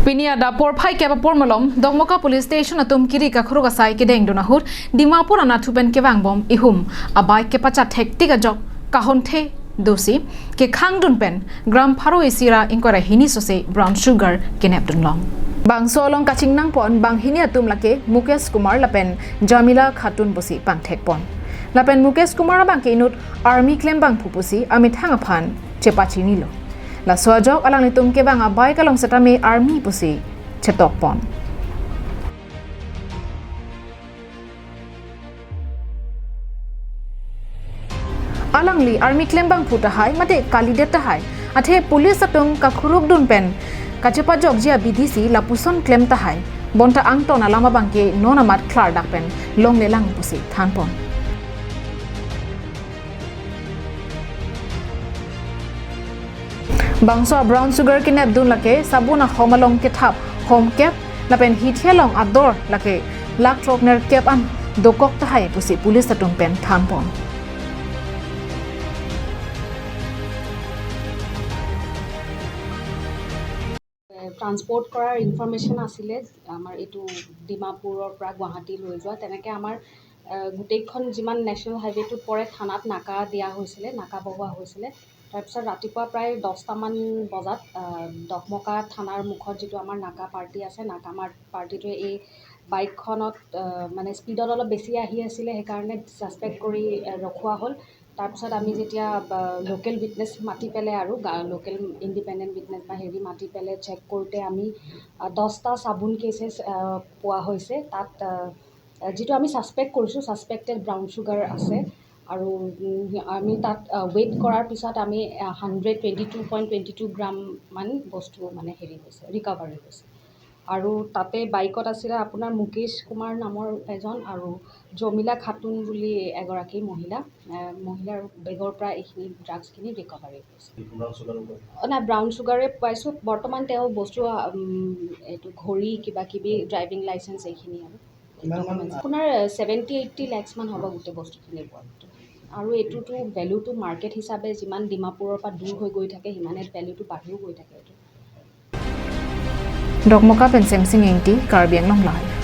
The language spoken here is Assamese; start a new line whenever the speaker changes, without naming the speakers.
Pinia da por phai ke por malom Dokmoka police station atum kiri ka khuru ka sai ke deng duna hur Dimapur ana thupen ke wang bom ihum abai ke pacha thek ti ka jok kahon the dosi ke khang dun pen gram pharo isira inkora hini sose brown sugar ke nep dun long bang solong kaching nang pon bang hini atum lake Mukesh Kumar lapen Jamila Khatun bosi pang thek pon lapen Mukesh Kumar bang ke inut army claim bang phupusi amit hanga phan chepachi nilo la swajok alang nitum ke bang abai kalong satame army pusi chetok pon alang li army claim bang phuta hai mate kalideta hai athe police atung ka khuruk dun pen kachepa jok jia bidisi lapuson claim ta hai bonta angton alama bangke nonamat khlar dak pen long le lang pusi than pon bangso brown sugar ke nap dun lake sabuna homalong ke thap home cap lapen hithelong ador lake lak trokner cap an dokok ta hai pusi police atung pen than pon.
Transport কৰাৰ ইনফৰ্মেশ্যন আছিলে আমাৰ এইটো ডিমাপুৰৰ পৰা গুৱাহাটী লৈ যোৱা, তেনেকৈ আমাৰ গোটেইখন যিমান নেশ্যনেল হাইৱেটোত পৰে থানাত নাকা দিয়া হৈছিলে, নাকা বহোৱা হৈছিলে। তাৰপিছত ৰাতিপুৱা প্ৰায় 10টামান বজাত ডকমকা থানাৰ মুখত যিটো আমাৰ নাকা পাৰ্টি আছে, নাকা পাৰ্টিটোৱে এই বাইকখনত মানে স্পীডত অলপ বেছি আহি আছিলে, সেইকাৰণে ছাছপেক্ট কৰি ৰখোৱা হ'ল। তাৰপিছত আমি যেতিয়া লোকেল উইটনেছ মাতি পেলাই আৰু লোকেল ইণ্ডিপেণ্ডেণ্ট উইটনেছ বা হেৰি মাতি পেলাই চেক কৰোঁতে আমি 10টা চাবোন কেচেছ পোৱা হৈছে। তাত যিটো আমি ছাছপেক্ট কৰিছোঁ, ছাছপেক্টেড ব্ৰাউন চুগাৰ আছে। আৰু আমি তাত ৱেইট কৰাৰ পিছত আমি 122.22 গ্ৰামমান বস্তু মানে হেৰি হৈছে, ৰিকভাৰী হৈছে। আৰু তাতে বাইকত আছিলে আপোনাৰ মুকেশ কুমাৰ নামৰ এজন আৰু জমিলা খাতুন বুলি এগৰাকী মহিলা, মহিলাৰ বেগৰ পৰা এইখিনি ড্ৰাগছখিনি ৰিকভাৰী হৈছে। নাই, ব্ৰাউন চুগাৰে পাইছোঁ বৰ্তমান। তেওঁ বস্তু এইটো ঘড়ী কিবা কিবি ড্ৰাইভিং লাইচেঞ্চ এইখিনি আৰু আপোনাৰ 70-80 লেক্সমান হ'ব গোটেই বস্তুখিনিৰ ওপৰত। আৰু এইটোতো ভেলুটো মাৰ্কেট হিচাপে যিমান ডিমাপুৰৰ পৰা দূৰ হৈ গৈ থাকে সিমানে ভেলুটো বাঢ়িও গৈ থাকে। এইটো
Dokmoka pen Semsing Engti, Karbi Anglong Live.